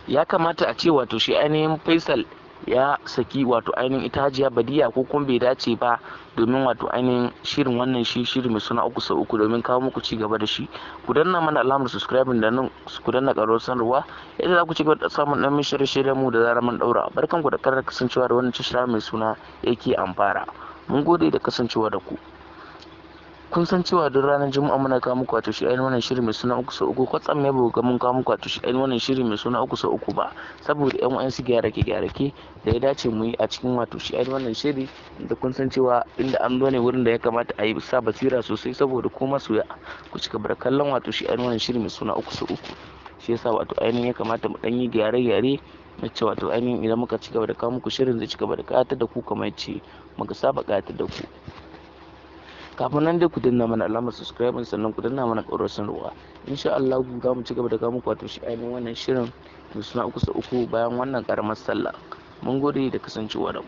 Ya kamata a ce wato shi ainihin Faisal ya saki wato ainihin ita Hajiya Badiya, ko kuma bai dace ba, domin wato ainihin shirin wannan shi shiri mai suna uku sau uku, domin kawo muku ci gaba da shi. Ku danna mana alamar subscribing da nan ku danna ƙararrawar sanarwa, yadda za ku ci gaba da samun ɗan shirye-shiryen mu da zarar mun ɗaura. Barkanku da ƙarar kasancewa da wannan tashar mai suna AK Amfara. Mun gode da kasancewa da ku. Kun san cewa duk ranar Juma'a muna kawo muku wato shi ainihin wannan shiri mai suna uku sau uku. Kwatsam ne ba ga mun kawo muku wato shi ainihin wannan shiri mai suna uku sau uku ba, saboda yan wa'ansu gyarake-gyarake da ya dace mu yi a cikin wato shi ainihin wannan shiri, da kun san cewa inda an zo ne wurin da ya kamata a yi sa basira sosai, saboda ko masoya ku cika bar kallon wato shi ainihin wannan shiri mai suna uku sau uku. Shi yasa wato ainihin ya kamata mu ɗan yi gyare-gyare na cewa wato ainihin idan muka ci gaba da kawo muku shirin, zai ci gaba da ƙayatar da ku kamar yacce muka saba ƙayatar da ku. Kafin nan dai, ku danna mana alamar subscribe, sannan ku danna mana ƙararrawar sanarwa. Insha Allah za mu ci gaba da kawo muku wato shi ainihin wannan shirin mai suna uku sau uku bayan wannan ƙaramar sallah. Mun gode da kasancewa da ku.